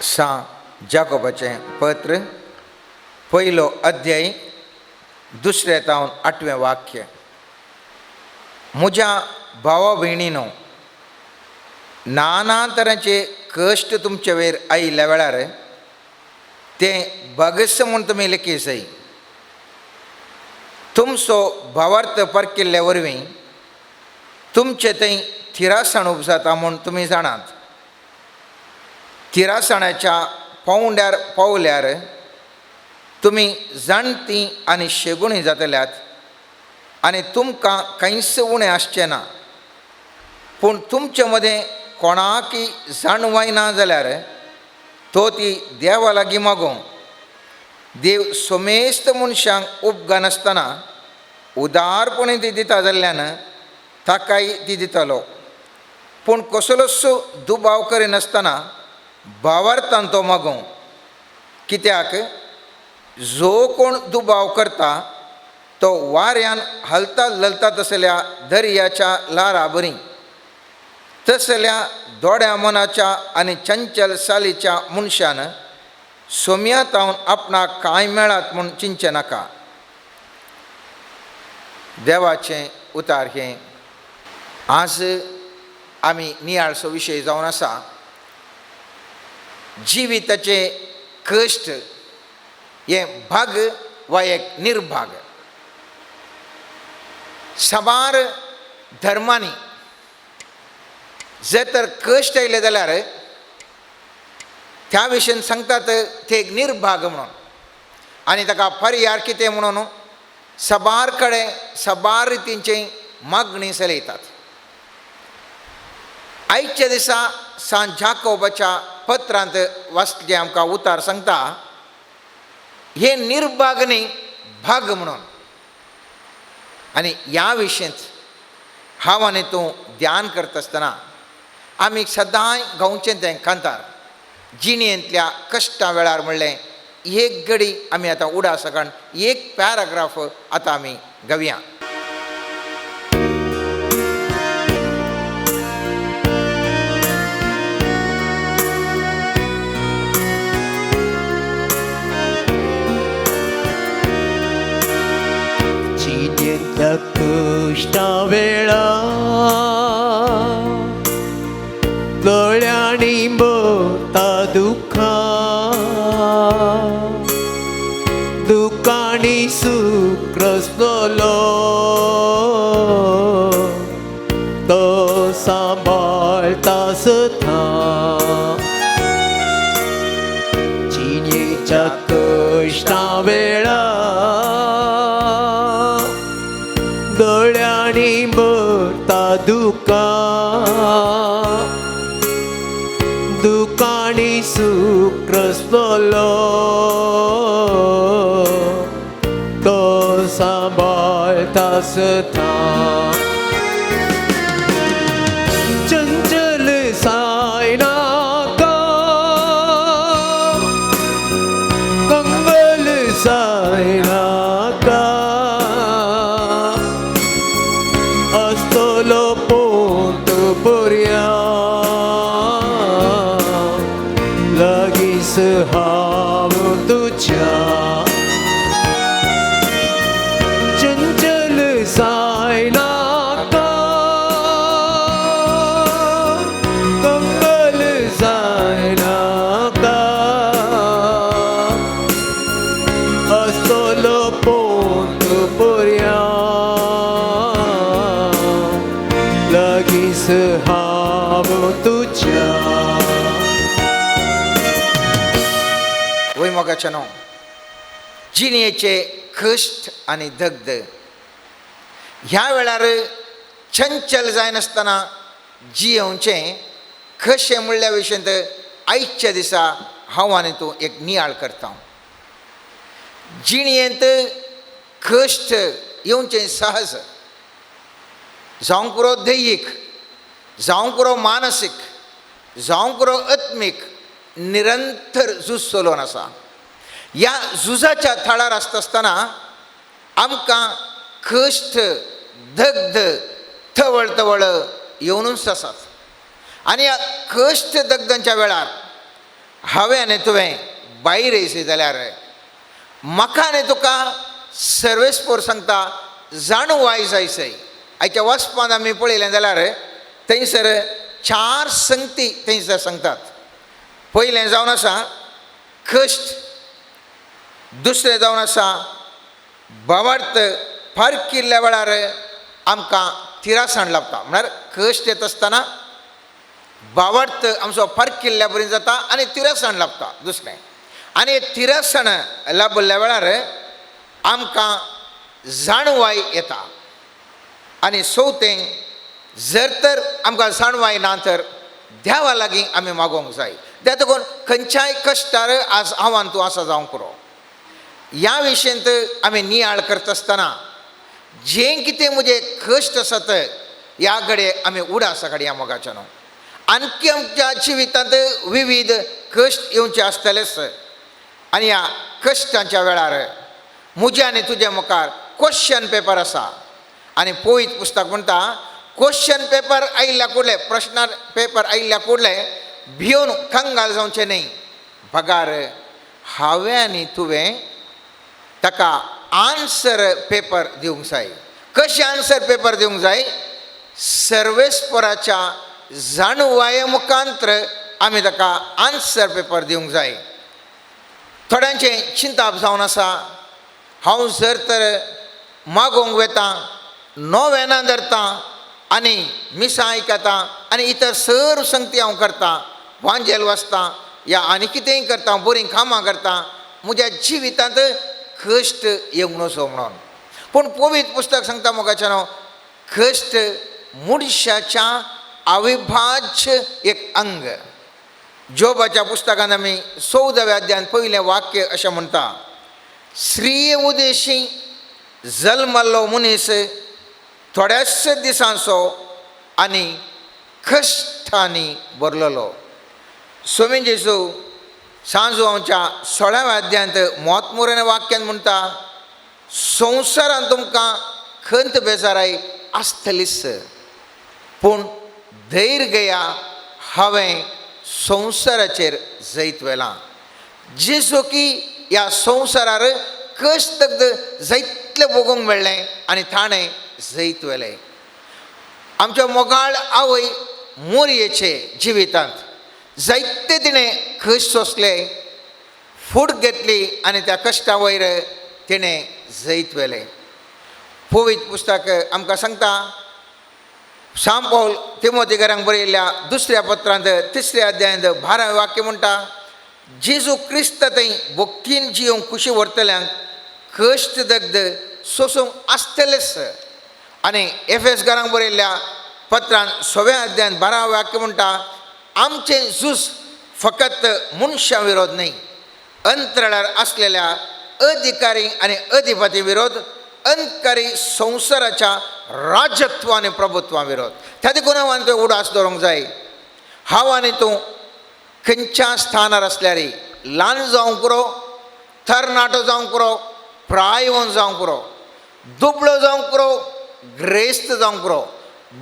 सां जाकोबाचें पत्र पयलो अध्याय दुसरें तावन आठवें वाक्य. म्हज्या भावा भयणीनो, नाना तरांचे कश्ट तुमचे वयर आयिल्ल्या वेळार तें भगस म्हूण तुमी लेखी जाय. तुमचो भावार्थ परकिल्ल्या वरवीं तुमचे थंय थिरासण उपजाता म्हूण तुमी जाणात. थिरासणाच्या पावंड्यार पावल्यार तुमी जाणटी आनी शेगुणी जातल्यात आनी तुमकां कांयच उणें आसचें ना. पूण तुमचे मदें कोणाकय जाणवाय ना जाल्यार तो ती देवा लागीं मागूं. देव समेस्त मनशांक उपगानासतना उदारपणी ती दिता जाल्ल्यान ताकाय ती दितलो. पूण कसलोच दुबाव करिनासतना भावार्थान तो मागूं. कित्याक जो कोण दुबाव करता तो वाऱ्यान हालता ललता तसल्या दर्याच्या ल्हारा बरी तसल्या दोड्या मनाच्या आनी चंचल सालीच्या मनशान सोम्या तावन आपणाक कांय मेळात म्हूण चिंतचें नाका. देवाचें उतार हें आज आमी नियाळचो विशय जावन आसा. जिविताचे कश्ट हें भाग वा एक निर्भाग. साबार धर्मांनी जर तर कश्ट आयले जाल्यार त्या विशयन सांगतात ते एक निर्भाग म्हणून आनी ताका पर्याय कितें म्हणून साबार कडेन साबार रितींची मागणी चलयतात. आयच्या दिसा सांत जाकोबाच्या पत्रांत वाचलें आमकां उतार सांगता हे निर्भाग न्ही भाग म्हणून. आनी ह्या विशयंत हांव आनी तूं ध्यान करता आसतना आमी सदांय गावचें तें कांतार जिणेंतल्या कश्टां वेळार म्हणलें एक घडी आमी आतां उडास कारण एक पॅराग्राफ आतां आमी गावया. जिणेंतल्या कश्टां वेळार दोळ्यांनी भरता दुखां, दुखांनी सूख रचतलो तो सांबाळटा सदां. जिणेच्या कश्टां वेळार दोळ्यांनी भरता दुखां, दुखांनी सूख रचतलो तो सांबाळटा सदां. चंचल जायनाका, कंगल जायनाका, आसतलो पोंत पर्या लागींच हांव तुज्या. चंचल जायनाका, कंगल जायनाका, आसतलो पोंत पर्या लागींच हांव तुज्या. वय मोगाचें न्हू जिणेचे कश्ट आनी दग्ध ह्या वेळार चंचल जायनासतना जियेवचें कशें म्हणल्या विशयंत आयच्या दिसा हांव आनी तूं एक नियाळ करता. जिणेंत कश्ट येवचें सहज, जावंक पुरो दैहीक, जावंक पुरो मानसीक, जावंक पुरो आत्मीक, निरंतर झूज चलोवन आसा. ह्या झुजाच्या थळार आसता आसतना आमकां कश्ट दग्ध तवळ तवळ येवनूच आसात. आनी ह्या कश्ट दग्धांच्या वेळार हांवें आनी तुवें भायर येयशी जाल्यार म्हाका आनी तुका सर्वेस्पोर सांगता जाणवाय जाय सय. आयच्या वाचपान आमी पळयलें जाल्यार थंयसर 4 संगती थंयसर सांगतात. पयलें जावन आसा कश्ट, दुसरें जावन आसा भावार्थ फारकिल्ल्या वेळार आमकां तिरासाण लाबता, म्हळ्यार कश्ट येत आसतना भावार्थ आमचो फारकिल्ल्या बरी जाता आनी तिरासाण लाबता दुसरें. आनी तिरासाण लाबिल्ल्या वेळार आमकां जाणवाय येता. आनी चवथें, जर तर आमकां जाणवाय ना तर देवा लागीं आमी मागोवंक जाय. त्या देखून खंयच्याय कश्टार आज आव्हान तूं आसा जावंक पुरो. ह्या विशयंत आमी नियाळ करता आसतना जें कितें म्हजें कश्ट आसात ह्या घडये आमी उडासा काडया मोगाच्या न्हू. आणखी आमच्या जिवितांत विविध कश्ट येवचे आसतलेच आनी ह्या कश्टांच्या वेळार म्हज्या आनी तुज्या मुखार क्वेश्चन पेपर आसा. आनी पवित्र पुस्तक म्हणटा क्वेश्चन पेपर आयिल्ल्या कुडले, प्रश्न पेपर आयिल्ल्या कुडले भियोवन कंगाल जावचें न्हय, बगार हांवें आनी तुवें ताका आन्सर पेपर दिवंक जाय. कशें आन्सर पेपर दिवंक जाय? सर्वेस्पराच्या जाणवाये मुखांत्र आमी ताका आन्सर पेपर दिवंक जाय. थोड्यांचें चिंताप जावन आसा, हांव जर तर मागोवंक वेता, नोवेनां धरता आनी मिसां आयकता आनी इतर सर्व संगती हांव करता, वांजेल वाचता या आनी कितेंय करता, बरीं कामां करता, म्हज्या जिवितांत कश्ट येवंक नजो म्हणून. पूण पवित्र पुस्तक सांगता मोगाचें न्हू, कश्ट मनशाच्या अविभाज्य एक अंग. जोबाच्या पुस्तकांत आमी 14व्या अध्यायांत पयलें वाक्य अशें म्हणटा, स्त्रीये उदेशी जल्मल्लो मनीस थोड्याच दिसांचो आनी कश्टांनी भरलेलो. स्वामी जेजू सांजवांच्या 16व्या अध्यायांत मोतमुरेन वाक्यान म्हणटा, संवसारांत तुमकां खंत बेजाराय आसतलीच, पूण धैर्य घेया, हांवें संवसाराचेर जैत व्हेलां. जेजू की ह्या संवसारार कश्ट जायतलें भोगूंक मेळ्ळें आनी ताणें जैत व्हेलें. आमच्या मोगाळ आवय मोरयेचे जिवितांत जायते तिणें कश्ट सोंसले, फूट घेतली आनी त्या कश्टा वयर तिणें जैत व्हेलें. पवित्र पुस्तक आमकां सांगता, सांत पावल तिमोतीकरांक बरयल्ल्या दुसऱ्या पत्रांत 3ऱ्या अध्यायांत 12वें वाक्य म्हणटा, जेजू क्रिस्त थंय भक्तीन जियोंक खुशी व्हरतल्यांक कश्ट दग्ध सोंसूंक आसतलेच. आनी एफएस घरांक बरयल्ल्या पत्रान 6व्या अध्यायांत 12वें वाक्य म्हणटा, आमचें झूज फकत मनशां विरोध न्हय, अंतराळार आसलेल्या अधिकारी आनी अधिपती विरोध, अंतकारी संवसाराच्या राजत्व आनी प्रभुत्वा विरोध. त्या देखून हांव आनी तुवें उडास दवरूंक जाय. हांव आनी तूं खंयच्या स्थानार आसल्यार, ल्हान जावंक पुरो, तरणाटो जावंक पुरो, प्रायवन जावंक पुरो, दुबळो जावंक पुरो, ग्रेस्त जावंक पुरो,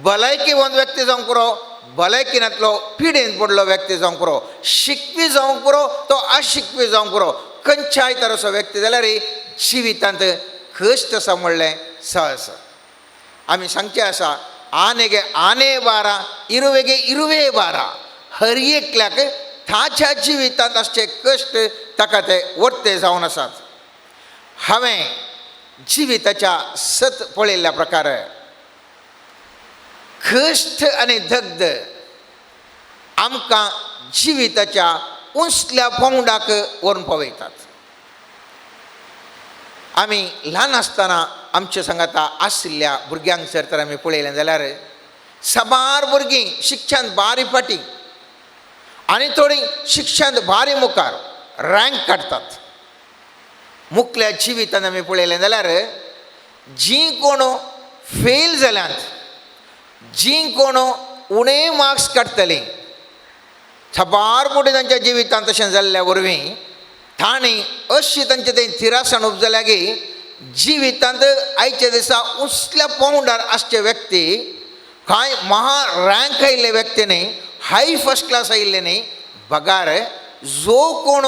भलायकीवंत व्यक्ती जावंक पुरो, भलायकीनातलो पिडेन पडलो व्यक्ती जावंक पुरो, शिकपी जावंक पुरो, तो अशिकपी जावंक पुरो, खंयच्याय तरेचो व्यक्ती जाल्यार जिवितांत कश्ट आसा म्हणलें सहज. आमी सांगचें आसा, आनेगे आने बारा, इरुवेगे इरुवे बारा, हर एकल्याक ताच्या जिवितांत आसचे कश्ट ताका ते वर्ते जावन आसात. हांवें जिविताच्या सत पळयल्ल्या प्रकार कश्ट आनी दग्ध आमकां जिविताच्या उंचल्या पांवड्याक व्हरून पावयतात. आमी ल्हान आसतना आमचे सांगाता आशिल्ल्या भुरग्यांक जर तर आमी पळयलें जाल्यार साबार भुरगीं शिक्षण बारी फाटीं आनी थोडीं शिक्षण बारी मुखार रँक काडटात. मुखल्या जिवितान आमी पळयलें जाल्यार जीं कोण फेल जाल्यांत, जीं कोण उणे मार्क्स काडटलीं, साबार मोटे तांच्या जिवितांत तशें जाल्ल्या वरवीं तांणी अशी तांचे तें थिरासण उपजल्या की जिवितांत आयच्या दिसा उंचल्या पांवड्यार आसचे व्यक्ती, कांय महा रँक आयिल्ले व्यक्ती न्ही, हाय फर्स्ट क्लास आयिल्ले न्ही, बगार जो कोण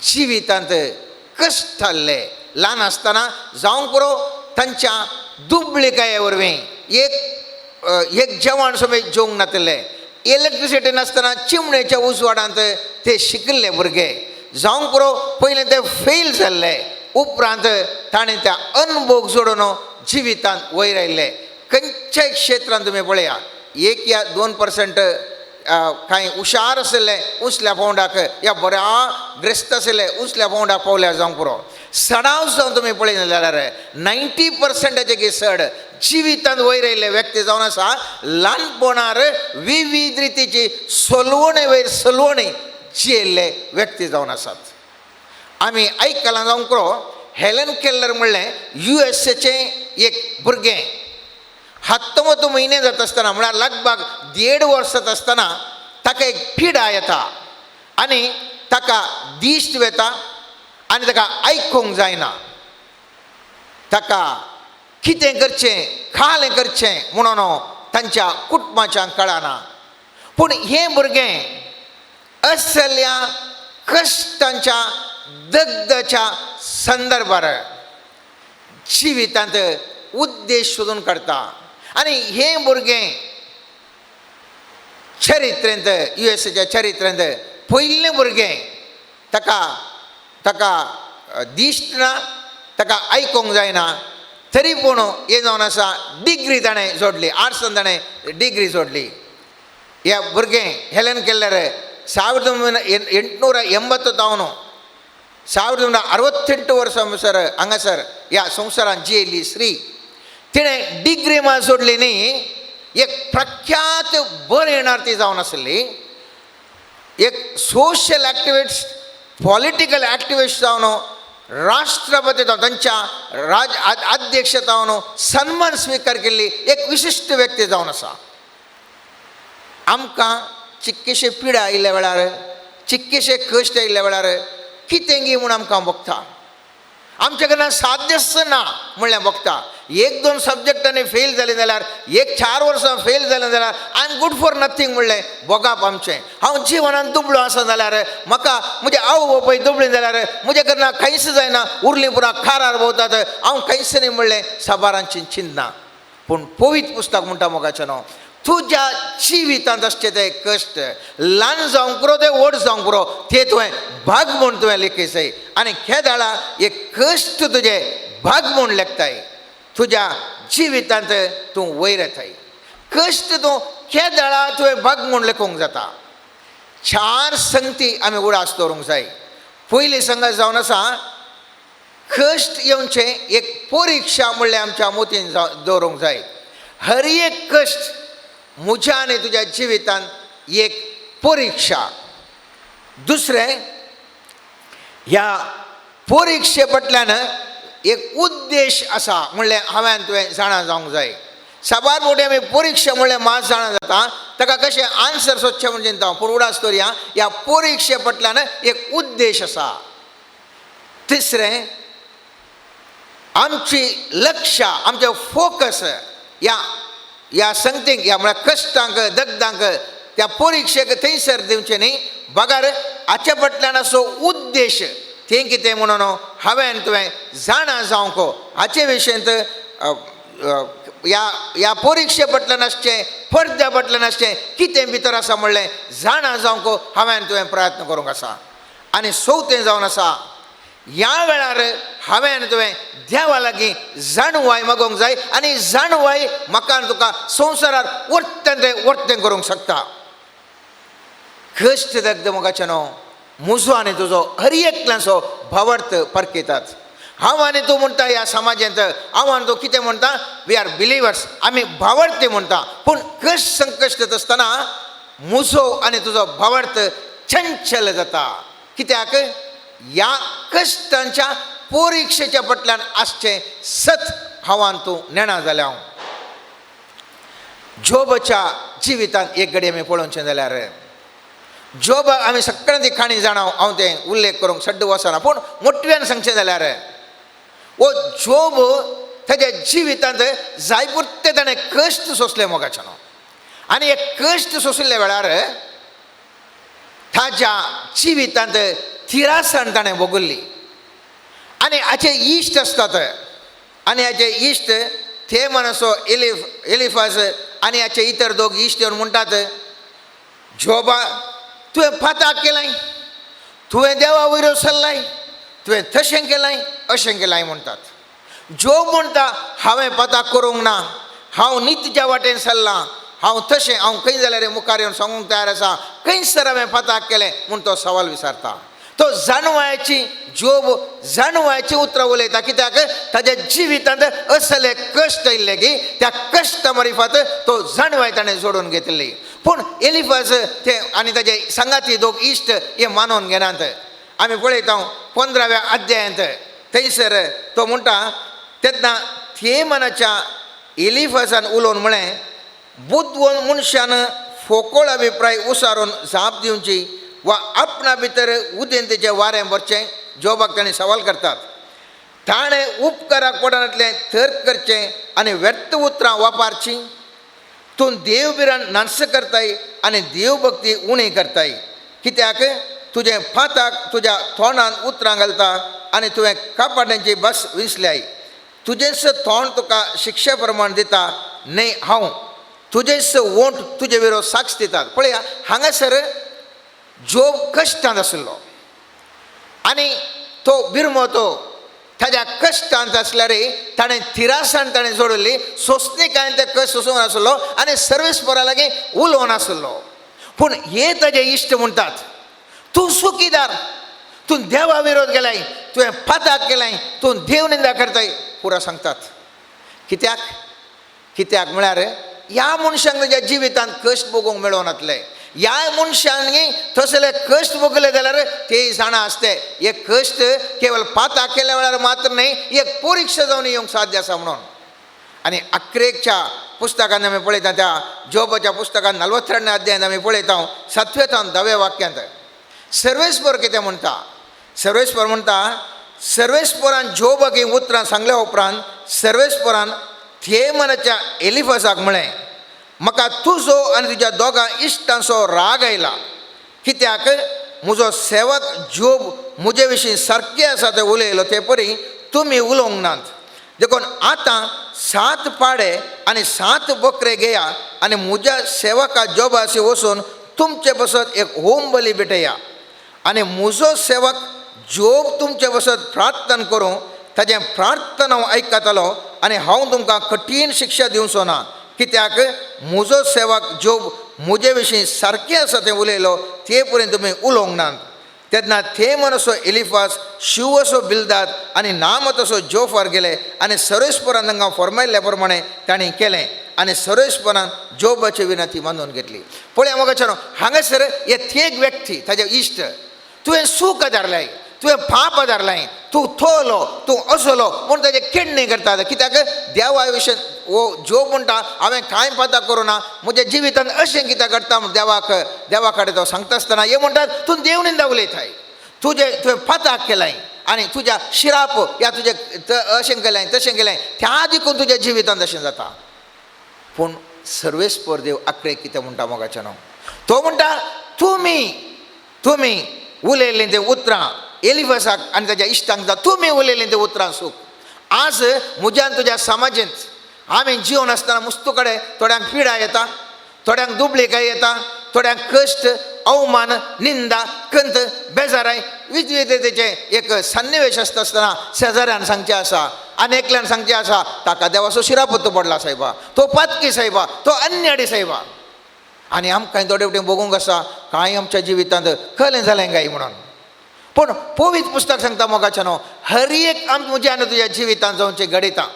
जिवितांत कश्ट थारले ल्हान आसतना जावंक पुरो तांच्या दुबळिकाये वरवीं एक एक जेवण समेत जेवंक नातिल्लें, इलेक्ट्रिसिटी नासतना चिमणेच्या उजवाडांत ते शिकिल्ले भुरगे जावंक पुरो पयलें ते फेल जाल्ले, उपरांत ताणें त्या अनभोग जोडून जिवितांत वयर आयिल्ले. खंयच्याय क्षेत्रांत तुमी पळया 1 या 2% कांय हुशार आशिल्ले उंचल्या पावंडाक या बऱ्या ग्रेस्त आशिल्ले उंचल्या पावंडाक पावल्या जावंक पुरो. सडाव जावन तुमी पळयना जाल्यार 90% की चड जिवितांत वयर आयिल्ले व्यक्ती जावन आसा ल्हानपणार विविध रितीची सलवणे वयर सलवणी जियेल्ले व्यक्ती जावन आसात. आमी आयकलां जावंक पुरो हेलन केल्लर म्हणलें युएसएचें एक भुरगें 19 म्हयने जाता आसतना म्हळ्यार लगभग 1.5 वर्स जाता आसतना ताका एक पिडा येता आनी ताका दिश्ट वेता आनी ताका आयकूंक जायना. ताका कितें करचें खालें करचें म्हणून तांच्या कुटुंबाच्यान कळना. पूण हें भुरगें असल्या कश्टांच्या दग्धाच्या संदर्भार जिवितांत उद्देश सोदून काडटा आनी हें भुरगें चरित्रेंत युएसएच्या चरित्रेंत पयलें भुरगें ताका ताका दिश्ट ना, ताका आयकूंक जायना, तरी पूण हें जावन आसा डिग्री ताणें जोडली, आर्ट्सान ताणें डिग्री जोडली. ह्या भुरगें हेलन केल्लर 1880 तावन 1968 वर्सां सर हांगासर ह्या संवसारांत जियेल्ली स्त्री तिणें डिग्री मात सोडली न्ही, एक प्रख्यात बरयणार ती जावन आसली, एक सोशल एक्टिविस्ट पॉलिटिकल एक्टिविस्ट जावन राष्ट्रपती जावन तांच्या राज अध्यक्ष जावन सन्मान स्विकार केल्ली एक विशिश्ट व्यक्ती जावन आसा. आमकां चिक्केशे पिडा आयिल्ल्या वेळार चिक्केशे कश्ट आयिल्ल्या वेळार कितें गी म्हूण आमकां भोगता, आमच्या कडल्यान साध्यच ना म्हणल्यार भोगता. 1-2 सब्जेक्टांनी फेल जालें जाल्यार 1-4 वर्सां फेल जालें जाल्यार I am good for nothing म्हणलें भोगप आमचें. हांव जिवनान दुबळो आसा जाल्यार म्हाका म्हजे आवय बापूय दुबळी जाल्यार म्हज्या कडल्यान कांयच जायना, उरलीं पुरा खारार भोंवतात, हांव कांयच न्ही म्हणलें साबारांची चिंतना. पूण पवित्र पुस्तक म्हणटा मोगाचें न्हू, तुज्या जिवितांत आसचे ते कश्ट ल्हान जावंक पुरो ते व्हड जावंक पुरो ते तुवें भाग म्हूण तुवें लेखीसय आनी खेदाळा एक कश्ट तुजे भाग म्हूण लेखताय, तुज्या जिवितांत तूं वयर येताय. कश्ट तूं केदाळा तुवें भाग म्हूण लेखूंक जाता. 4 संगती आमी उडास दवरूंक जाय. पयली संगत जावन आसा कश्ट येवचें एक परिक्षा म्हणल्यार आमच्या मोतीन दवरूंक जाय. हर एक कश्ट म्हज्या आनी तुज्या जिवितांत एक परिक्षा. दुसरें, ह्या परिक्षे फाटल्यान एक उद्देश आसा म्हणल्यार हांवें तुवें जाणा जावंक जाय. साबार मोटे आमी परिक्षा म्हणल्यार मात जाणा जाता ताका कशें आन्सर सोदचें म्हूण चिंता, पूण उडास दवरया ह्या परिक्षे फाटल्यान एक उद्देश आसा. तिसरें, आमची लक्ष आमचें फोकस ह्या ह्या संगतीक ह्या म्हळ्यार कश्टांक दग्धांक त्या परिक्षेक थंयसर दिवचें न्ही, बगर हाचे फाटल्यान असो उद्देश तें कितें म्हणून हांवें तुवें जाणा जावंक हाचे विशयंत ह्या ह्या परिक्षे फाटल्यान आसचें पडद्या फाटल्यान आसचें कितें भितर आसा म्हणलें जाणा जावंक हांवें तुवें प्रयत्न करूंक आसा. आनी चवथें जावन आसा ह्या वेळार हांवें तुवें देवा लागीं जाणवाय मागोवंक जाय आनी जाणवाय म्हाका तुका संवसारार वर्तें तें वर्तें करूंक शकता. कश्ट दग्ध मोगाचें न्हू म्हजो आनी तुजो हर एकल्याचो भावार्थ परकेतात. हांव आनी तूं म्हणटा ह्या समाजांत हांव आनी तूं कितें म्हणटा, we are believers, आमी भावार्थी म्हणटा, पूण कश्ट संकश्ट येता आसतना म्हजो आनी तुजो भावार्थ चंचल जाता. कित्याक ह्या कश्टांच्या परिक्षेच्या फाटल्यान आसचें सत हांव आनी तूं नेणा जाल्या. हांव जोबाच्या जिवितांत एक घडी आमी पळोवचें जाल्यार जोब आमी सगळ्यां ती काणी जाणा, हांव तें उल्लेख करूंक सड्ड वचना, पूण मोटव्यान सांगचें जाल्यार वो जोब ताच्या जिवितांत जाय पुरते ताणें कश्ट सोंसले मोगाचें न्हू. आनी हे कश्ट सोंशिल्ल्या वेळार ताज्या जिवितांत थिरासण ताणें भोगल्ली. आनी हाचे इश्ट आसतात आनी हाचे इश्ट थेमनाचो एलिफाज आनी हाचे इतर दोग इश्ट येवन म्हणटात, जोबा तुवें पाताक केलाय, तुवें देवा वयर सरलाय, तुवें तशें केलाय अशें केलाय म्हणटात. जोब म्हणटा हांवें पाताक करूंक ना, हांव नितीच्या वाटेन सरलां, हांव तशें हांव खंय जाल्यार मुखार येवन सांगूंक तयार आसा, खंयसर हांवें पाताक केलें म्हूण तो सवाल विचारता. तो जाणवायची जोब जाणवायची उतरां उलयता, कित्याक ताज्या जिवितांत असले कश्ट आयिल्ले की त्या कश्टा मारिफात तो जाणवाय ताणें जोडून घेतिल्ली. पूण एलिफाज ते आनी ताजे सांगाती दोग इश्ट हे मानून घेनात. आमी पळयता 15व्या अध्यायांत थंयसर तो म्हणटा, तेन्ना थेमनाच्या एलिफाजान उलोवन म्हळें, बुदवंत मनशान फोकोळ अभिप्राय उसारून जाप दिवची वा आपणा भितर उदेंतेचें वारें भरचें. जोबाक ताणें सवाल करतात, ताणें उपकाराक पडनातलें तर्क करचें आनी व्यर्थ उतरां वापरचीं. तूं देवभिरान नाश करताय आनी देवभक्ती उणी करताय, कित्याक तुजें फाताक तुज्या तोंडान उतरां घालता आनी तुवें कपाट्यांची बस विंचल्याय. तुजेंच तोंड तुका शिक्षे प्रमाण दिता न्हय हांव, तुजेंच ओंठ तुजे विरोध साक्ष दितात. पळया हांगासर जोब कश्टांत आशिल्लो आनी तो बिरमो ताज्या कश्टांत आसल्यार ताणें थिरासाण ताणें जोडिल्ली, सोंसणीकायेन ते कश्ट सोसूंक नासलो आनी सर्वेस्परा लागीं उलोवन आसलो. पूण हे ताजे इश्ट म्हणटात, तूं सुखीदार, तूं देवा विरोध केलाय, तुवें पाताक केलाय, तूं देव निंदा करताय, पुरा सांगतात. कित्याक कित्याक म्हळ्यार ह्या मनशांक ताज्या जिवितांत कश्ट भोगूंक मेळोनातले. ह्या मनशांनी तसले कश्ट भोगले जाल्यार ते जाणा आसते हे कश्ट केवळ पाताक केल्या वेळार मात्र न्हय, एक परिक्षा जावन येवंक साध्य आसा म्हणून. आनी अक्रेकच्या पुस्तकान आमी पळयता, त्या जोबाच्या पुस्तकान 42 अध्यायान आमी पळयता 7व्या तावन 10व्या वाक्यांत सर्वेस्पर कितें म्हणटा. सर्वेस्पर म्हणटा, सर्वेस्परान जोबाक हीं उतरां सांगल्या उपरांत सर्वेस्परान थेमनाच्या एलिफासाक म्हळें, म्हाका तुजो आनी तुज्या दोगां इश्टांचो राग आयला, कित्याक म्हजो सेवक जोब म्हजे विशीं सारकें आसा तें उलयलो ते परी तुमी उलोवंक नात. देखून आतां 7 पाडे आनी 7 बकरे घेया आनी म्हज्या सेवका जोबाशी वचून तुमचे बसत एक होम बली भेटया आनी म्हजो सेवक जोब तुमचे बसत प्रार्थना करूं, ताजें प्रार्थना हांव आयकतलो आनी हांव तुमकां कठीण शिक्षा दिवचो ना, कित्याक म्हजो सेवक जोब म्हजे विशीं सारकें आसा तें उलयलो ते पर्यंत तुमी उलोवंक नात. तेन्ना थेमनसो एलिफास, शिवसो बिलदाद आनी नामतसो जोफार गेले आनी सर्वेस्परान तांकां फॉर्मायल्ल्या प्रमाणे तांणी केलें आनी सर्वेस्परान जोबाची विनंती मानून घेतली. पळया मोगाच्यानो, हांगासर हे थेक व्यक्ती ताजे इश्ट, तुवें सूख आदारलाय, तुवें पाप आदारलाय, तूं थोलो, तूं असलो म्हूण ताजें किडणी करतात. कित्याक देवा विशीं वो जोब म्हणटा हांवें कांय पाताक करूं ना, म्हज्या जिवितांत अशें कित्याक घडटा म्हूण देवाक देवा कडेन तो सांगता आसतना हे म्हणटात, तूं देव निंदा उलयताय, तुजें तुवें पाताक केलाय आनी तुज्या शिराप या तुजें अशें केलें तशें केलें, त्या देखून तुज्या जिवितांत अशें जाता. पूण सर्वेस्पर देव आकरे कितें म्हणटा मोगाच्यानो, तो म्हणटा तुमी तुमी उलयल्लीं तें उतरां एलिफासाक आनी ताज्या इश्टांक जाता, तुमी उलयल्लीं तें उतरां सूख. आज म्हज्यान तुज्या समाजेंत आमी जिवन आसतना मुस्तू कडेन थोड्यांक पिडा येता, थोड्यांक दुबळीकाय येता, थोड्यांक कश्ट, अवमान, निंदा, कंत, बेजाराय, विविधतेचें एक सन्निवेश आसता आसतना शेजाऱ्यान सांगचें आसा आनी एकल्यान सांगचें आसा, ताका देवाचो शिरापत्तो पडला सायबा, तो पातकी सायबा, तो अन्याडी सायबा. आनी आमकां थोडे फावटी भोगूंक आसा कांय आमच्या जिवितांत कलें जालें काय म्हणून. पूण पवित्र पुस्तक सांगता मोगाच्यानो, हर एक आम म्हज्या आनी तुज्या जिवितांत जावचें घडितां,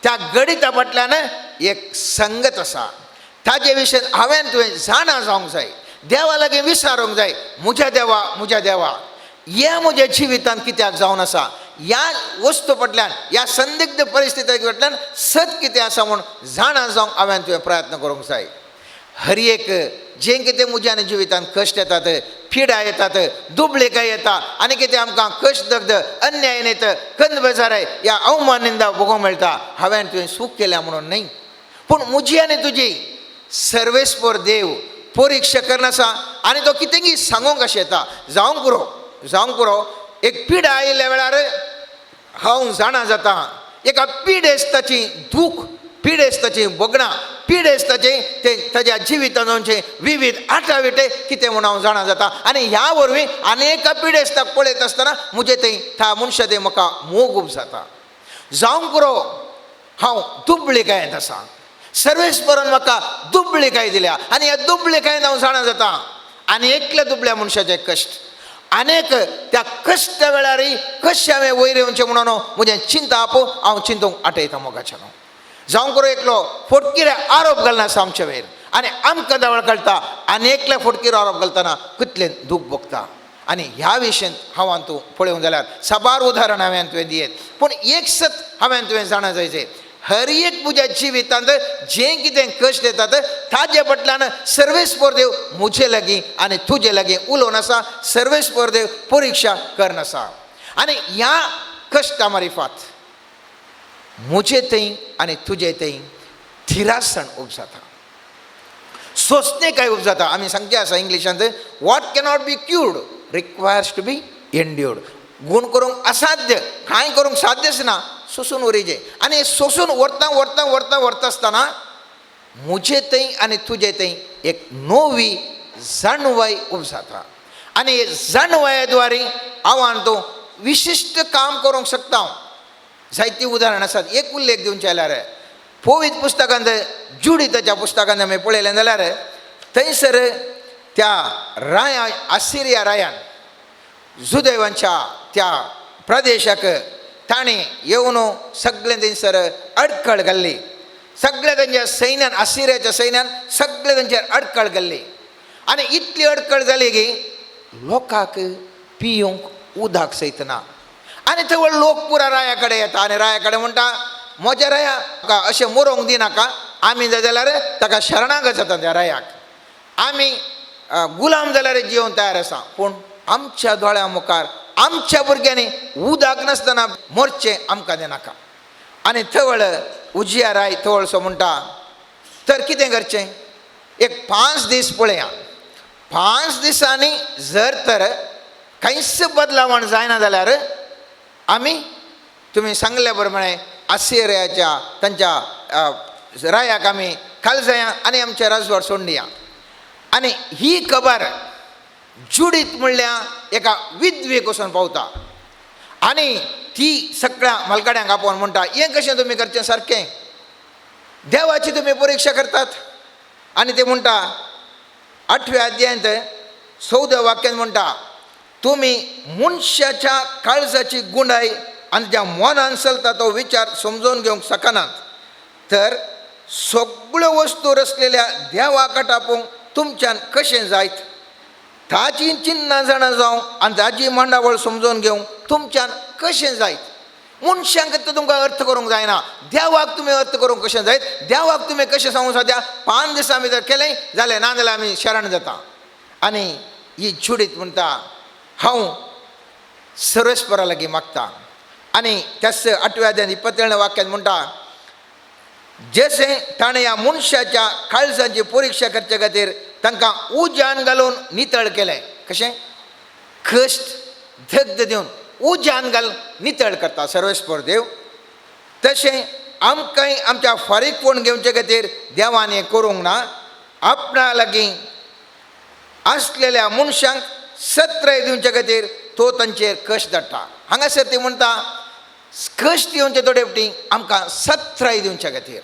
त्या घडिता फाटल्यान एक संगत आसा. ताजे विशय हांवें तुवें जाणा जावंक जाय, देवा लागीं विचारूंक जाय, म्हज्या देवा म्हज्या देवा ह्या म्हज्या जिवितांत कित्याक जावन आसा, ह्या वस्तू फाटल्यान, ह्या संदिग्ध परिस्थिती फाटल्यान सत कितें आसा म्हूण जाणा जावंक हांवें तुवें प्रयत्न करूंक जाय. हर एक जें कितें म्हज्या आनी जिवितांत कश्ट येतात, पिडा येतात, दुबळेकाय येता आनी कितें आमकां कश्ट, दग्ध, अन्याय येता, कंद बेजाराय ह्या अवमान निंदा भोगोवंक मेळटा, हांवें तुवें सूख केल्या म्हणून न्हय, पूण म्हजी आनी तुजी सर्वेस्पर देव परिक्षा करनासा आनी तो कितेंगी सांगूंक अशें येता. जावंक पुरो, जावंक पुरो. एक पिडा आयिल्ल्या वेळार हांव जाणा जाता एका पिडेस्ताची दूख, पिडेस्ताची भोगणां, पिडेस्ताचे ते ताज्या जिवितांत विविध आटाविटे कितें म्हूण हांव जाणा जाता. आनी ह्या वरवीं आनी एका पिडेस्ताक पळयत आसतना म्हजें थंय त्या मनशा थंय म्हाका मोग उब जाता. जावंक पुरो, हांव दुबळिकायेंत आसा. सर्वेस्परान म्हाका दुबळिकाय दिल्या आनी ह्या दुबळिकायेन हांव जाणा जाता आनी एकल्या दुबळ्या मनशाचे कश्ट आनेक त्या कश्टा वेळारय कशें हांवें वयर येवचें म्हणून म्हजें चिंताप हांव चिंतूंक आटयता मोगाच्यान. जावंक पुरो, एकलो फोटकिरे आरोप घालना आसा आमच्या वयर आनी आमकां दावळ कळटा आनी एकल्या फोटकिरो आरोप घालतना कितलें दूख भोगता. आनी ह्या विशयांत हांव तूं पळोवंक जाल्यार साबार उदाहरण हांवें तुवें दियेत, पूण एक सत हांवें तुवें जाणा जायचें, हर एक म्हज्या जिवितांत जें कितें कश्ट येतात ताजे फाटल्यान सर्वेस्पर देव म्हजे लागीं आनी तुजे लागीं उलोवन आसा. सर्वेस्पर देव परिक्षा करनासा आनी ह्या कश्टा मारिफात म्हजे थंय आनी तुजे थंय थिरासण उब जाता, सोंसणे काय उब जाता. आमी सांगचे आसा इंग्लिशांत, what cannot be cured requires to be endured. गूण करूंक असाध्य, कांय करूंक साध्यच ना, सोंसून उरिजे. आनी सोंसून व्हरता व्हरता व्हरता व्हरता आसतना म्हजे थंय आनी तुजे थंय एक नवी जाणवाय उब जाता आनी जाणवाये द्वारे हांव आनी तूं विशिश्ट काम करूंक शकता. हांव जायतीं उदाहरणां आसात. एक उल्लेख दिवचें जाल्यार पवित्र पुस्तकांत जुडिताच्या पुस्तकांत आमी पळयलें जाल्यार थंयसर त्या राया आसिरिया रायान जुदेवांच्या त्या प्रदेशाक ताणें येवन सगळें थंयसर अडखळ घाल्ली. सगळ्या तांच्या सैन्यान, आसिरियाच्या सैन्यान सगळें तांचेर अडखळ घाल्ली आनी इतली अडखळ जाली की लोकांक पिवंक उदक सयत ना. आनी थंय लोक पुरा राया कडेन येता आनी राया कडेन म्हणटा, म्हज्या राया म्हाका अशें मरोंक दिनाका, आमी जाय जाल्यार ताका शरणागत जाता त्या रायाक, आमी गुलाम जाल्यार जियोंक तयार आसा, पूण आमच्या दोळ्या मुखार आमच्या भुरग्यांनी उदक नासतना मरचें आमकां दिनाका. आनी थवळ उजिया राय थवळसो म्हणटा, तर कितें करचें, एक 5 दीस पळया, 5 दिसांनी जर तर कांयच बदलावण जायना जाल्यार आमी तुमी सांगल्या प्रमाणे आसिरियाच्या तांच्या रायाक आमी खाल जाया आनी आमचें राजवाड सोडून दिया. आनी ही खबर जुडीत म्हणल्यार एका विधवेक वचून पावता आनी ती सगळ्या मालकाड्यांक आपोवन म्हणटा, हें कशें तुमी करचें सारकें, देवाची तुमी परिक्षा करतात. आनी ते म्हणटा 8व्या अध्यायांत 14 वाक्यान म्हणटा, तुमी मनशाच्या काळजाची गुंडाय आनी ज्या मनान चलता तो विचार समजून घेवंक शकनात, तर सगळ्यो वस्तू रचलेल्या देवाक आपोवंक तुमच्यान कशें जायत, ताची चिन्नां जाणा जावं आनी ताची मांडावळ समजून घेवंक तुमच्यान कशें जायत. मनशांक तर तुमकां अर्थ करूंक जायना, देवाक तुमी अर्थ करूंक कशें जायत, देवाक तुमी कशें सांगूंक सद्या 5 दिसां आमी जर केलें जालें, ना जाल्यार आमी शरण जाता. आनी ही जुडीत म्हणटा, हांव सर्वेस्परा लागीं मागता. आनी त्याच 8व्या अध्यायांत 27 वाक्यान म्हणटा, जशें ताणें ह्या मनशाच्या काळजाची परिक्षा करचे खातीर तांकां उज्यान घालून नितळ केलें. कशें कश्ट धगध दिवन उज्यान घालून नितळ करता सर्वेस्पर देव, तशें आमकांय आमच्या फारीकपण घेवचे खातीर देवान हें करूंक ना, आपणा लागीं आसलेल्या मनशांक सत्राय दिवचे खातीर तो तांचेर कश्ट धाडटा. हांगासर ती म्हणटा, कश्ट येवचे थोडे फावटी आमकां सत्राय दिवचे खातीर,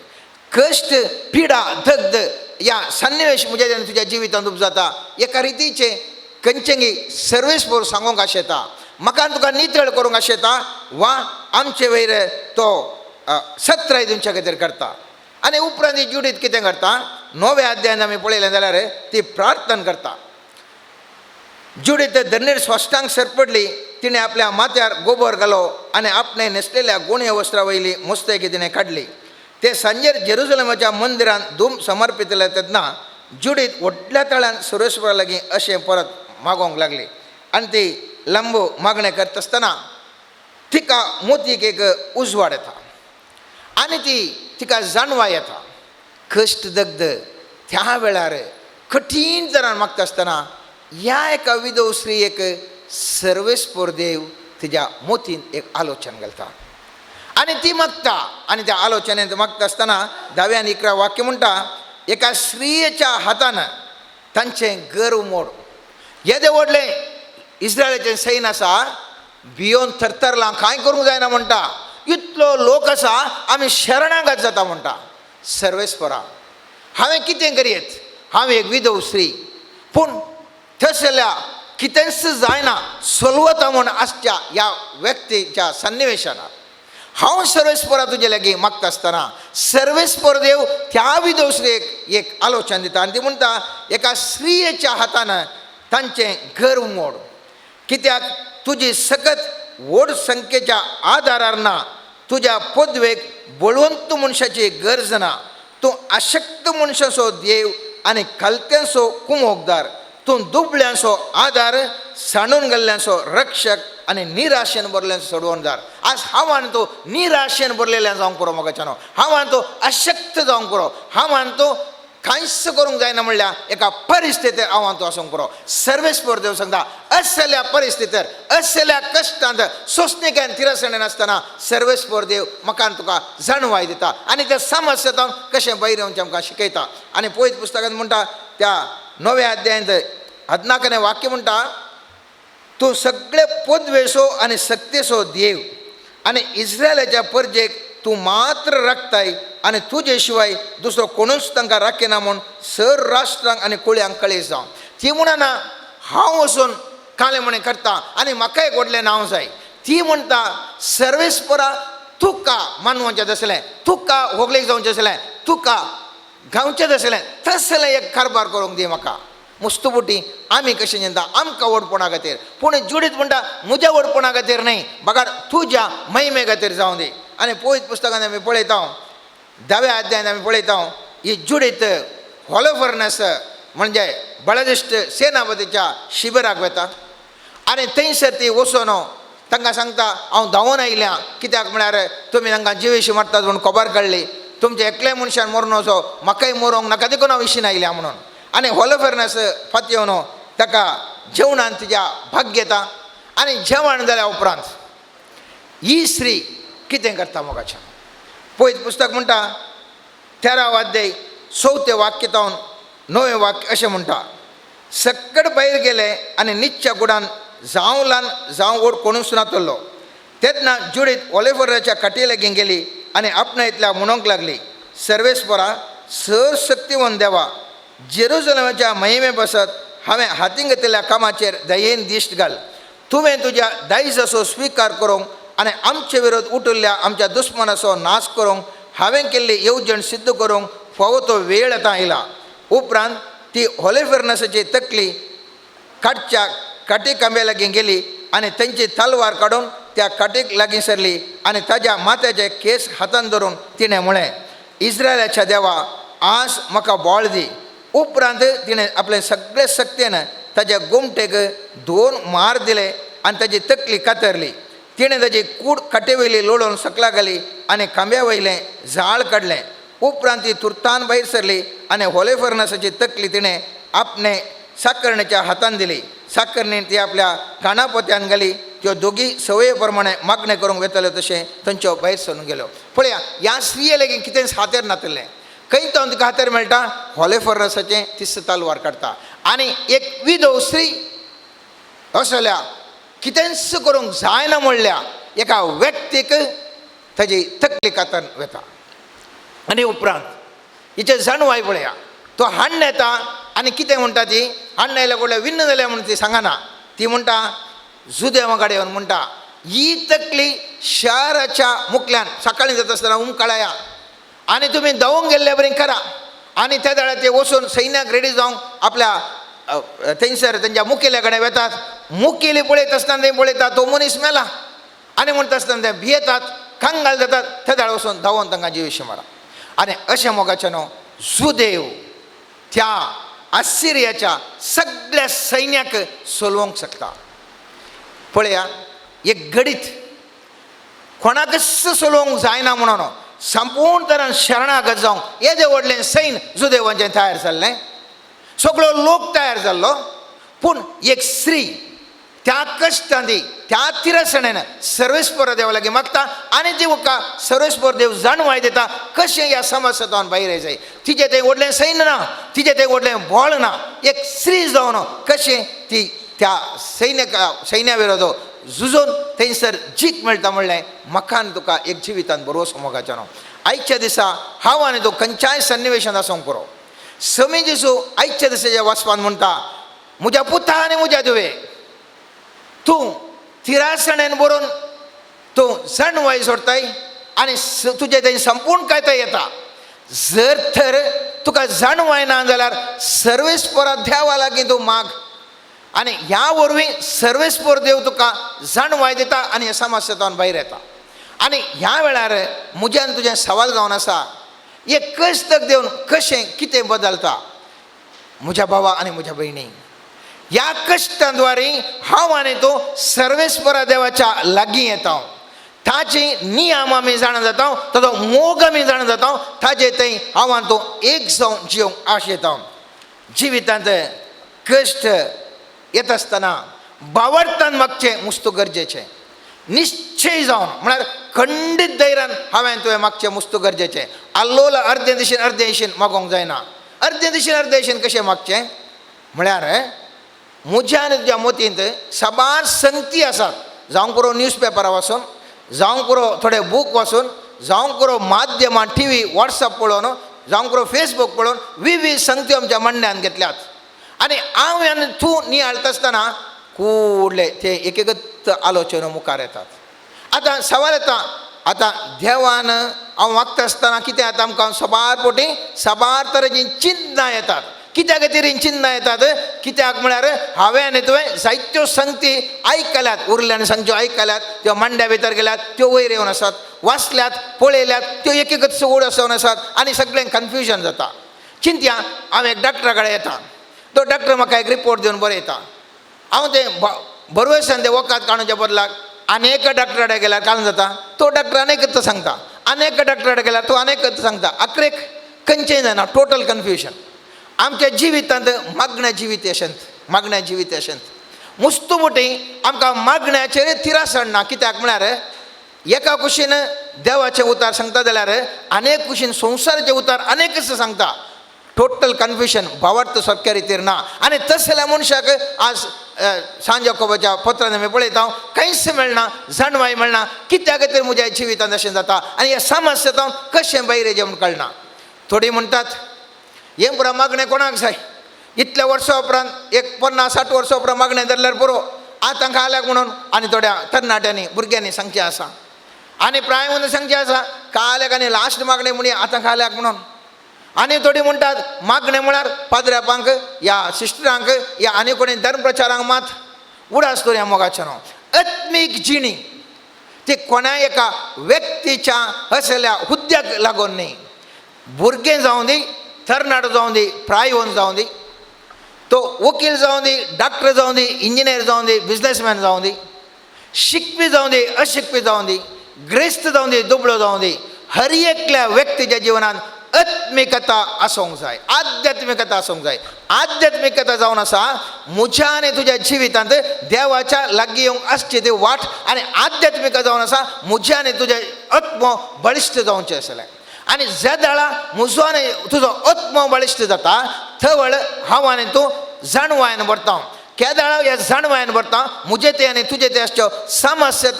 कश्ट पिडा दग्ध ह्या सन्निवेश म्हज्या तुज्या जिवितांत उपजाता एका रितीचे खंयचेंगी सर्वेस्पर सांगूंक आशेता, म्हाका तुका नितळ करूंक आशेता वा आमचे वयर तो सत्राय दिवचे खातीर करता. आनी उपरांत ही जुडीत कितें करता, 9व्या अध्यायान आमी पळयलें जाल्यार ती प्रार्थना करता. जुडीत धरणीर स्वस्तांक सरपडली, तिणें आपल्या माथ्यार गोबर घालो आनी आपणें न्हेसलेल्या गुण्या वस्त्रां वयली मुस्तेकी तिणें काडली. ते सांजेर जेरुजलेमाच्या मंदिरांत धूम समर्पितले तेन्ना जुडीत व्हडल्या तळ्यान सर्वेस्परा लागीं अशें परत मागोवंक लागली आनी ती लांबो मागणें करता आसतना तिका मोतीक एक उजवाड येता आनी ती तिका जाणवाय येता. कश्ट दग्ध त्या वेळार कठीण तरान मागता आसतना ह्या एका विधव स्त्रियेक सर्वेस्पोर देव तिज्या मोतीन एक आलोचन घालता आनी ती मागता. आनी त्या आलोचनेंत मागता आसतना 10 आनी 11 वाक्य म्हणटा, एका स्त्रियेच्या हातान तांचें गर्व मोड. येदें व्हडलें इस्रायलाचें सैन आसा, भियोन थरथरलां, कांय करूंक जायना म्हणटा, इतलो लोक आसा आमी शरणागत जाता म्हणटा. सर्वेस्परा हांवें कितें करयेत, हांव एक विधव स्त्री, पूण थंयसरल्या कितेंच जायना सोलवता म्हूण आसच्या ह्या व्यक्तीच्या सन्निवेशानार हांव सर्वेस्परा तुजे लागीं मागता आसतना सर्वेस्पर देव त्या विधव स्त्रियेक एक आलोचन दिता आनी ती म्हणटा, एका स्त्रियेच्या हातान तांचें गर्व मोड, कित्याक तुजी सकत व्हड संख्येच्या आदारार ना, तुज्या पदवेक बळवंत मनशाची गरज ना, तूं अशक्त मनशाचो देव आनी खालत्यांचो कुमोकदार, तूं दुबळ्यांचो आदार, सांडून गेल्ल्यांचो रक्षक आनी निराशेन भरल्यांचो सोडवणदार. आज हांव आनी तूं निराशेन भरलेल्या जावंक पुरो मोगाच्यानो, हांव आनी तूं अशक्त जावंक पुरो, हांव आनी तूं कांयच करूंक जायना म्हणल्यार एका परिस्थितीर हांव आनी तूं आसूंक पुरो. सर्वेस्पर देव सांगता, असल्या परिस्थितीर, असल्या कश्टांत, सोंसणीकेन तिरसणेन आसतना सर्वेस्पर देव म्हाका आनी तुका जाणवाय दिता आनी त्या समस्येंत कशें भायर येवचें आमकां शिकयता. आनी पयत पुस्तकांत म्हणटा त्या 9व्या अध्यायांत 14 वाक्य म्हणटा, तूं सगळे पदवेचो आनी सक्तेचो देव आनी इस्रायलाच्या परजेक तूं मात्र राखताय आनी तुजे शिवाय दुसरो कोणूच तांकां राखिना म्हूण सर राष्ट्रांक आनी कुळयांक कळीत जावं. ती म्हणना हांव वचून कालें म्हणे करता आनी म्हाका एक व्हडलें नांव जाय. ती म्हणटा सर्वेस्परा तुका मानवचें आसलें, तुका होगलेक जावचें आसलें, तुका गावचें आसलें, तसलें एक कारबार करूंक दी म्हाका. मुस्तुबुटी आमी कशें चिंता आमकां व्हडपणा खातीर, पूण जुडीत म्हणटा म्हज्या व्हडपणा खातीर न्हय, बगार तुज्या महिमे खातीर जावं दी. आनी पयत पुस्तकांत आमी पळयता, 10व्या अध्यायांत आमी पळयता, ही जुडीत होलोफर्नस म्हणजे बळदिश्ट सेनापतीच्या शिबिराक वता आनी थंयसर ती वचून तांकां सांगता, हांव धांवून आयल्या, कित्याक म्हळ्यार तुमी तांकां जिवेशी मारतात म्हूण खबर काडली, तुमच्या एकल्या मनशान मरून वचो, म्हाकाय मरोंक नाका देखून हांव विशीन आयल्या म्हणून. आनी होलोफर्नस फातयेवन ताका जेवणान तिज्या भाग घेता आनी जेवण जाल्या उपरांत ही स्त्री कितें करता मोगाच्या. पयत पुस्तक म्हणटा 13 अध्याय 4 वाक्य तावन 9 वाक्य अशें म्हणटा, सक्कड भायर गेले आनी निच्च्या गुडान जावं ल्हान जावं व्हड कोणूच नातलो. तेन्ना जुडीत ओलेफराच्या काटी लागीं गेली आनी आपणायतल्या म्हणूंक लागली, सर्वेस्परा सर शक्तिवंत देवा, जेरुजलमाच्या महिमे बसत हांवें हातीन घेतिल्ल्या कामाचेर दयेन दिश्ट घाल. तुवें तुज्या दायजाचो स्विकार करूंक आनी आमचे विरोध उठिल्ल्या आमच्या दुस्मनाचो नाश करूंक हांवें केल्ली येवजण सिद्ध करूंक फावो तो वेळ आतां आयला. उपरांत ती होलेफर्नसाची तकली काडच्या काटी खांब्या लागीं गेली आनी तांची तलवार काडून त्या काटीक लागीं सरली आनी ताज्या माथ्याचे केस हातान धरून तिणें म्हळें, इस्रायलाच्या देवा, आज म्हाका बळ दी. उपरांत तिणें आपले सगळे शक्तेन ताज्या गोमटेक 2 मार दिले आनी ताजी तकली कातरली. तिणें ताजी कूड काटे वयली लोळोवन सकला घाली आनी खांब्या वयलें जाळ काडलें. उपरांत ती तुर्तान भायर सरली आनी होलेफर्नसाची तकली तिणें आपणे साकरणेच्या हातान दिली. साकरणेन ती आपल्या काणापोत्यान घाली. त्यो दोगी संवये प्रमाणे मागणें करूंक वेताल्यो तशें थंयच्यो भायर सरून गेल्यो. पळया, ह्या स्त्रिये लागीं कितेंच हातेर नातिल्लें. खंय तो तुका हातेर मेळटा? होलेफर्नसाचें तिस तलवार काडटा आनी एक विधव स्त्री असल्या कितेंच करूंक जायना म्हणल्या एका व्यक्तीक ताजी तकली कातन वता. आनी उपरांत हिचे जाणवाय पळया, तो हाण्ण येता आनी कितें म्हणटा ती, हाण्ण आयल्या कडल्या विन्न जाल्या म्हणून ती सांगना. ती म्हणटा जुदेवा कडेन येवन म्हणटा, ही तकली शाराच्या मुखल्यान सकाळीं जाता आसतना उमकाळया आनी तुमी धांवूंक गेल्ले बरी करा. आनी त्या वेळार ते वचून सैन्याक रेडी जावंक आपल्या थंयसर तेंच्या मुखेल्या कडेन वेतात. मुखेली पळयत आसतना ते पळयता तो मनीस मेला आनी म्हणटा आसतना ते भियेतात, कंगाल जातात. त्या वेळार वचून धांवून तांकां जिवेशी मारा. आनी अशें मोगाचें न्हू जुदेव त्या आसिरियाच्या सगळ्या सैन्याक सोलवंक शकता. पळया, एक घडीत कोणाकच सोलोवंक जायना म्हणून संपूर्ण तरान शरणागत जावंक येदें व्हडलें सैन्य जुदेवांचें तयार जाल्लें. सगळो लोक तयार जाल्लो. पूण एक स्त्री त्या कश्टांनी त्या तिरसणेन सर्वेस्पर देवा लागीं मागता आनी ती तुका सर्वेस्पर देव जाणवाय दिता कशें ह्या समस्यान भायर जाय. तिजें तें व्हडलें सैन्य ना, तिजें तें व्हडलें बळ ना, एक स्त्री जावन कशें ती त्या सैन्या विरोध झुजून थंयसर जीक मेळटा म्हणलें म्हाका आनी तुका एक जिवितान बरोसो मोगाचो न्हू. आयच्या दिसा हांव आनी तूं खंयच्याय सन्निवेशान आसूंक पुरो. समी जेजू आयच्या दिसाच्या वाचपान म्हणटा, म्हज्या पुता आनी म्हज्या धुवे, तूं तिरासणेन बरोवन तूं जाणवाय सोडताय आनी तुजें तें संपूर्ण काय तें येता. जर तर तुका जाणवाय ना जाल्यार सर्वेस्परा देवा लागीं तूं माग आनी ह्या वरवीं सर्वेस्पर देव तुका जाणवाय दिता आनी ह्या समस्येंतल्यान भायर येता. आनी ह्या वेळार म्हजें आनी तुजें सवाल जावन आसा, हें कश्ट देवन कशें कितें बदलता? म्हज्या भावा आनी म्हज्या भयणी, ह्या कश्टां द्वारे हांव आनी तूं सर्वेस्परा देवाच्या लागीं येता. ताची नियम आमी जाणा जाता, ताचो मोग आमी जाणा जाता, ताजे थंय हांव आनी तूं एक जावन जिवंक आश येता. जिवितांत कश्ट येता आसतना बावडतान मागचें मुस्तू गरजेचें, निश्चय जावन म्हळ्यार खंडीत धैर्यान हांवें तुवें मागचें मुस्तू गरजेचें. आल्लोल अर्दे दिशेन अर्दे दिशेन मागोंक जायना. अर्दे दिशेन अर्दे दिशेन कशें मागचें म्हळ्यार म्हज्या आनी तुज्या मतींत साबार संगती आसात, जावंक पुरो न्यूज पेपरां वाचून, जावंक पुरो थोडे बूक वाचून, जावंक पुरो माध्यमां टी व्ही वॉट्सएप पळोवन, जावंक पुरो फेसबूक पळोवन विविध संगती आमच्या मांडण्यान घेतल्यात. आनी हांव आनी तूं नियाळटा आसतना कुडले ते एक एकच आलोचना मुखार येतात. आतां सवाल येता, आतां देवान हांव वागता आसतना कितें आतां आमकां साबार पोटी साबार तरेचीं चिंतनां येतात. कित्या खातीर हीं चिंतनां येतात? कित्याक म्हळ्यार हांवें आनी तुवें जायत्यो संगती आयकल्यात, उरल्यान सांगच्यो आयकल्यात, त्यो मांड्या भितर गेल्यात, त्यो वयर येवन आसात, वाचल्यात, पळयल्यात, त्यो एक एकच ओड आसून आसात आनी सगळें कन्फ्युजन जाता. चिंतया, हांव एक डॉक्टरा कडेन येता, तो डॉक्टर म्हाका एक रिपोर्ट दिवन बरयता. हांव तें बरवसान तें वखद काडूच्या बदलाक आनी एका डॉक्टरा कडेन गेल्यार काडून जाता, तो डॉक्टर आनी एकच सांगता, आनी एका डॉक्टरा कडेन गेल्यार तो आनी एकच सांगता, अकरेक खंयचेंय जायना, टोटल कन्फ्युजन. आमच्या जिवितांत मागण्या जिवीत अशेंत, मागण्या जिवीत अशेंत मुस्तू मोटी आमकां मागण्याचेर तिरासण ना. कित्याक म्हळ्यार एका कुशीन देवाचें उतार सांगता जाल्यार अनेक कुशीन संवसाराचें उतार अनेकच सांगता. टोटल कन्फ्युजन, भावार्थ सारक्या रितीर ना. आनी तसल्या मनशाक आज सांजकोबाच्या पत्रान आमी पळयता कांयच मेळना, जाणवाय मेळना, कित्या खातीर म्हज्या जिवितांत अशें जाता आनी ह्या समस्येंत कशें भायर येचें म्हूण कळना. थोडीं म्हणटात हें पुरो मागणें कोणाक जाय, इतल्या वर्सां उपरांत एक 50-60 वर्सां उपरांत मागणें धरल्यार पुरो, आतां खाल्याक म्हणून. आनी थोड्या तरणाट्यांनी भुरग्यांनी सांगचें आसा आनी प्राय म्हणून सांगचें आसा काल्याक आनी लास्ट मागणें म्हणून आतां खाल्याक म्हणून. आनी थोडीं म्हणटात मागणें म्हळ्यार पाद्र्यापांक या सिस्टरांक या आनी कोणी धर्म प्रचारांक मात उडास करुया मोगाचें न्हू. आत्मीक जिणी ती कोणा एका व्यक्तीच्या असल्या हुद्द्याक लागून न्ही, भुरगें जावं दी, तरणाटो जावं दी, प्रायवन जावं दी, तो वकील जावं दी, डॉक्टर जावं दी, इंजिनियर जावं दी, बिजनेसमॅन जावं दी, शिकपी जावं दी, अशिकपी जावं दी, ग्रेस्त जावं दी, दुबळो जावं दी, हर एकल्या व्यक्तीच्या जिवनांत आत्मिकता आसूंक जाय, आध्यात्मिकता आसूंक जाय. आध्यात्मिकता जावन आसा म्हज्या आनी तुज्या जिवितांत देवाच्या लागीं येवंक आसची ती वाट, आनी आध्यात्मिकता जावन आसा म्हज्या आनी तुजें आत्मो बळिश्ट जावचें आसलें. आनी ज्या वेळा म्हजो आनी तुजो आत्मो बळिश्ट जाता थवळ हांव आनी तूं जाणवायन भरता. केदाळा ह्या जाणवायन भरता म्हजें तें आनी तुजें तें आसच्यो समस्या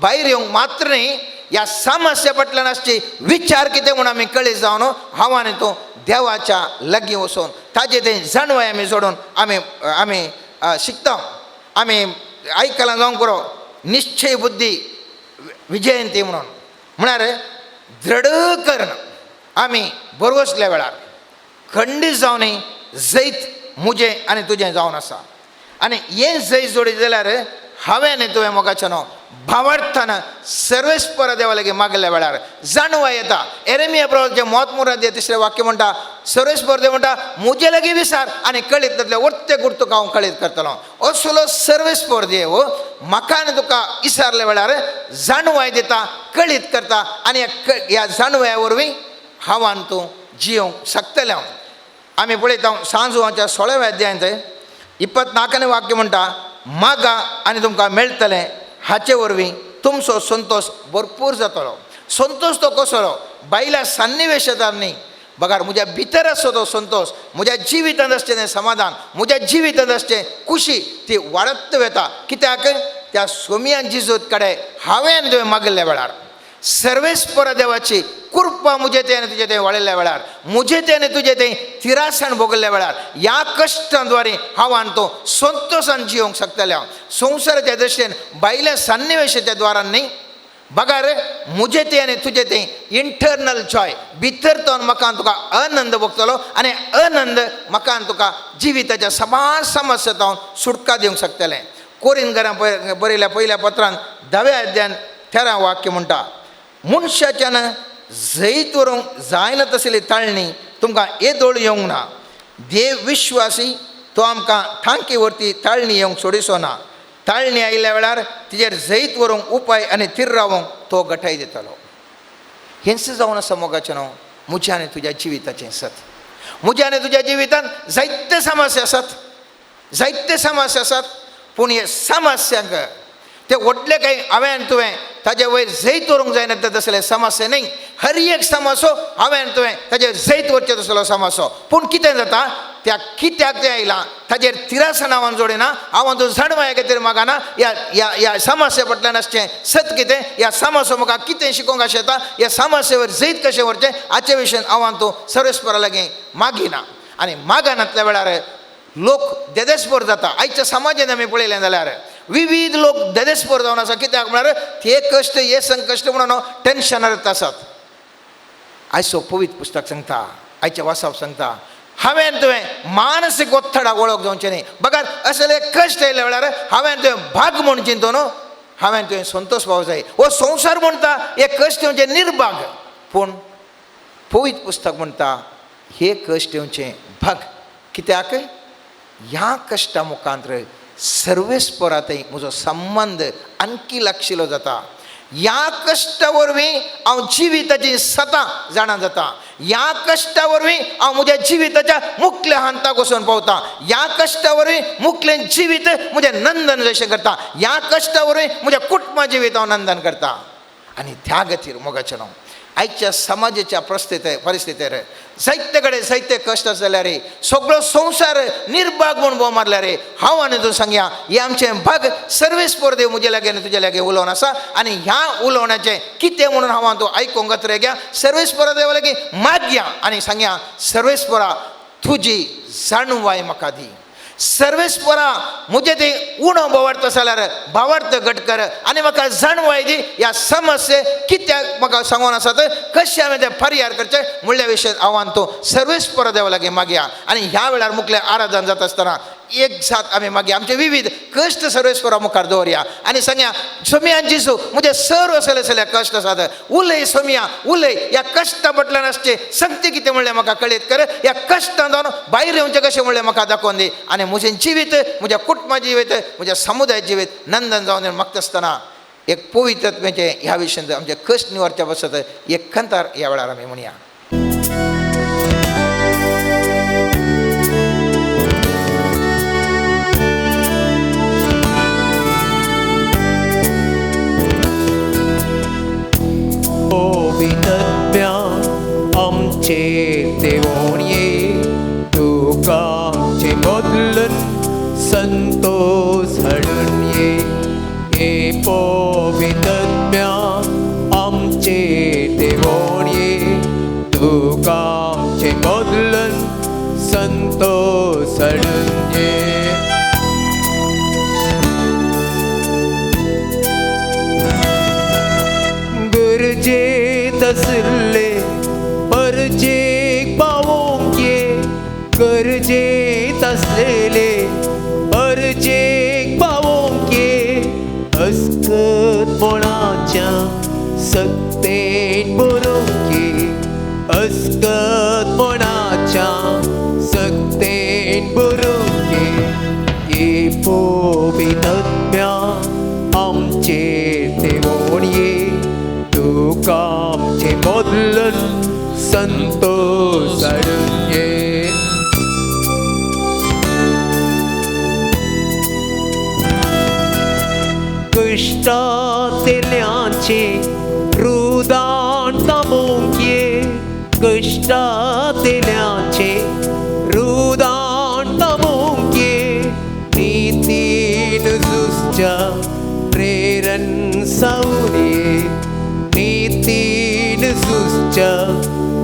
भायर येवंक मात्र न्ही, ह्या समस्या फाटल्यान आसची विचार कितें म्हूण आमी कळीत जावन हांव आनी तूं देवाच्या लागीं वचून ताजें तें जाणवाय आमी जोडून आमी आमी शिकता. आमी आयकलां जावंक पुरो निश्चय बुद्धी विजयंती म्हणून, म्हळ्यार दृढ कर्ण आमी बरवसल्या वेळार खंडीत जावनय जैत म्हजें आनी तुजें जावन आसा. आनी हें जैत जोडीत जाल्यार हांवें आनी तुवें मोगाचें न्हू भावार्थान सर्वेस्पर देवा लागीं मागल्या वेळार जाणवाय येता. एरेमिया प्रवासाचें मोत मुराद तिसरें वाक्य म्हणटा, सर्वेस्पर देव म्हणटा म्हजे लागीं विसार आनी कळीत जातलें वर्ते गुर्त तुका हांव कळीत करतलो. असलो सर्वेस्पर देव म्हाका आनी तुका विसारल्या वेळार जाणवाय दिता, कळीत करता आनी ह्या जाणवाया वरवीं हांव आनी तूं जियोंक शकतलें. हांव आमी पळयता सांजुवाच्या 16व्या अध्यायांत 24 वाक्य म्हणटा, मागा आनी तुमकां मेळटलें, हाचे वरवीं तुमचो संतोश भरपूर जातलो. संतोश तो कसलो? बायल्या सन्निवेशांत न्ही, बगार म्हज्या भितर आसचो तो संतोश, म्हज्या जिवितांत आसचें तें समाधान, म्हज्या जिवितांत आसचें खुशी ती वाडत वता. कित्याक? त्या सोमियान जिजूत कडेन हांवें आनी तुवें मागिल्ल्या वेळार, सर्वेस्पर देवाची कृपा म्हजे तें आनी तुजें तें वाडिल्ल्या वेळार, म्हजें तें आनी तुजें तें तिरासाण भोगल्ल्या वेळार, ह्या कश्टां द्वारे हांव आनी तो संतोशान जियोंक शकतलें. हांव संवसाराच्या दृश्टीन भायल्या सन्निवेशाच्या द्वारान न्ही, बगार म्हजें तें आनी तुजें तें इंटरनल जॉय भितर तो म्हाका तुका आनंद भोगतलो आनी आनंद म्हाका तुका जिविताच्या सबार समस्या जावन सुटका दिवंक शकतलें. कोरिंदकारां बरयल्या पयल्या पत्रान 10व्या अध्यायान 13 वाक्य म्हणटा, मनशाच्यान जैत व्हरूंक जायना तसली ताळणी तुमकां येदोळ येवंक ना. देव विश्वासी, तो आमकां थांकी वरती ताळणी येवंक सोडिसो ना. ताळणी आयिल्ल्या वेळार तिजेर जैत व्हरूंक उपाय आनी थीर रावंक तो गठाय दितलो. हेंच जावन आसा मोगाचें न्हू म्हज्या आनी तुज्या जिविताचें सत. म्हज्या आनी तुज्या जिवितांत जायते समस्या आसात, जायते समस्या आसात, पूण हे समस्यांक ते व्हडले कांय हांवें आनी तुवें ताजे वयर जैत व्हरूंक जायना ते तसले समस्या न्ही. हर एक समस्यो हांवें आनी तुवें ताजेर जैत व्हरचें तसलो समस्यो. पूण कितें जाता, त्या कित्याक तें आयलां ताजेर तिरासनां हांव जोडिना, हांव तूं जाणवाय खातीर मागना. ह्या ह्या ह्या समस्या फाटल्यान आसचें सत कितें, ह्या समस्या म्हाका कितें शिकोवंक आशें येता, ह्या समस्येवर जैत कशें व्हरचें हाचे विशयन हांव तूं सर्वेस्परा लागीं मागिना. आनी मागनातल्या वेळार लोक देदेस्पोर जाता. आयच्या समाजान आमी पळयलें जाल्यार विविध लोक देदेस्पोर जावन आसा. कित्याक म्हळ्यार ते कश्ट हे संकश्ट म्हणून टेन्शनार आसात. आयचो पवित्र पुस्तक सांगता, आयचें वाचप सांगता, हांवें तुवें मानसीक ओत्तडाक वळख जावचें न्ही. बगार असले कश्ट आयल्या वेळार हांवें तुवें भाग म्हूण चिंतून न्हू हांवें तुवें संतोश पावो जाय. हो संवसार म्हणटा हे कश्ट येवचें निर्भाग, पूण पवित्र पुस्तक म्हणटा हे कश्ट येवचें भाग. कित्याक? ह्या कश्टा मुखांत सर्वेस्परा थंय म्हजो संबंद आणखी लागशिलो जाता. ह्या कश्टा वरवीं हांव जिविताची सतां जाणा जाता. ह्या कश्टा वरवीं हांव म्हज्या जिविताच्या मुखल्या हांताक वचून पावता. ह्या कश्टा वरवीं मुखलें जिवीत म्हजें नंदन जशें करता. ह्या कश्टा वरवीं म्हज्या कुटुंबा जिवीत हांव नंदन करता. आनी त्या खातीर मोगाचें न्हू आयच्या समाजाच्या परिस्थितीर जायते कडेन जायते कश्ट आसले जाल्यार सगळो संवसार निर्भाग म्हूण भोव मारल्यार हांव आनी तूं सांगया हें आमचें भाग सर्वेस्पर देव म्हजे लागीं आनी तुजे लागीं उलोवन आसा. आनी ह्या उलोवण्याचें कितें म्हणून हांव आनी तूं आयकूंक गत्रे घ्या, सर्वेस्परा देवा लागीं मागया आनी सांगया, सर्वेस्परा तुजी जाणवाय म्हाका दी. सर्वेस्परा म्हजें तें उणो भावार्थ जाल्यार भावार्थ घट कर आनी म्हाका जाणवाय दी ह्या समस्ये कित्याक म्हाका सांगून आसात, कशें हांवें तें परिहार करचें म्हणल्या विशय हांव आनी तूं सर्वेस्परा देवा लागीं मागया. आनी ह्या वेळार मुखलें आराधन जाता आसतना एक जात आमी मागया, आमचे विविध कश्ट सर्वेस्परा मुखार दवरया आनी सांगया, सोमिया जेजू म्हजे सर्व असले असले कश्ट आसात, उलय सोमिया उलय, ह्या कश्टा फाटल्यान आसचें संगती कितें म्हणलें म्हाका कळीत कर, ह्या कश्टां जावन भायर येवचें कशें म्हणलें म्हाका दाखोवन दी आनी म्हजें जिवीत, म्हज्या कुटुंबा जिवीत, म्हज्या समुदाय जिवीत नंदन जावन मागता आसतना एक पवित्रत्वाचें ह्या विशयांत आमचे कश्ट निवारच्या पासत एक कंतार ह्या वेळार आमी म्हणया. आमचेर देवोन ये, तुका आमचे बदलून संतोष हाडून ये. हे पवित्रत्म्या आमचेर देवोन ये, तुका आमचे बदलून संतोष हाडून ये. गरजेत आशिल्ले परजेक पावोवंक ये, गरजेत आसलेले परजेक पावोवंक ये. अस्कतपणाच्या सक्तेन बरोवंक ये, अस्कतपणाच्या सक्तेन बरोवंक ये. ये पवित्रत्म्या आमचेर देवोन ये, तुका आमचे बदलून संतोष हाडून ये. कश्टांतल्याचे रुदान थांबोवंक ये, कश्टांतल्याचे रुदान थांबोवंक ये, नितीन झुजच्या प्रेरण सावन ये, नितीन झुजच्या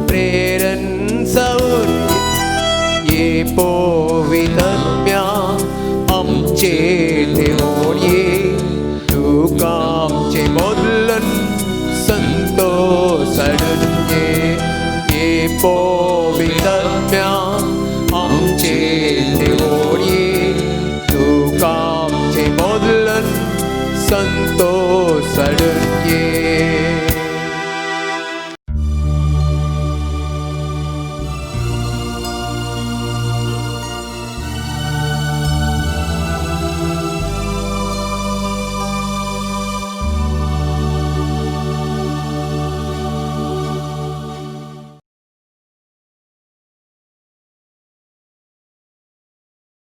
प्रेरण सावन ये, पवित्रत्म्या आमचे देवोन ये, तुका आमचे बदलून संतोष हाडून ये, ये पवित्रत्म्या आमचे देवोन ये, तुका आमचे बदलून संतोष हाडून.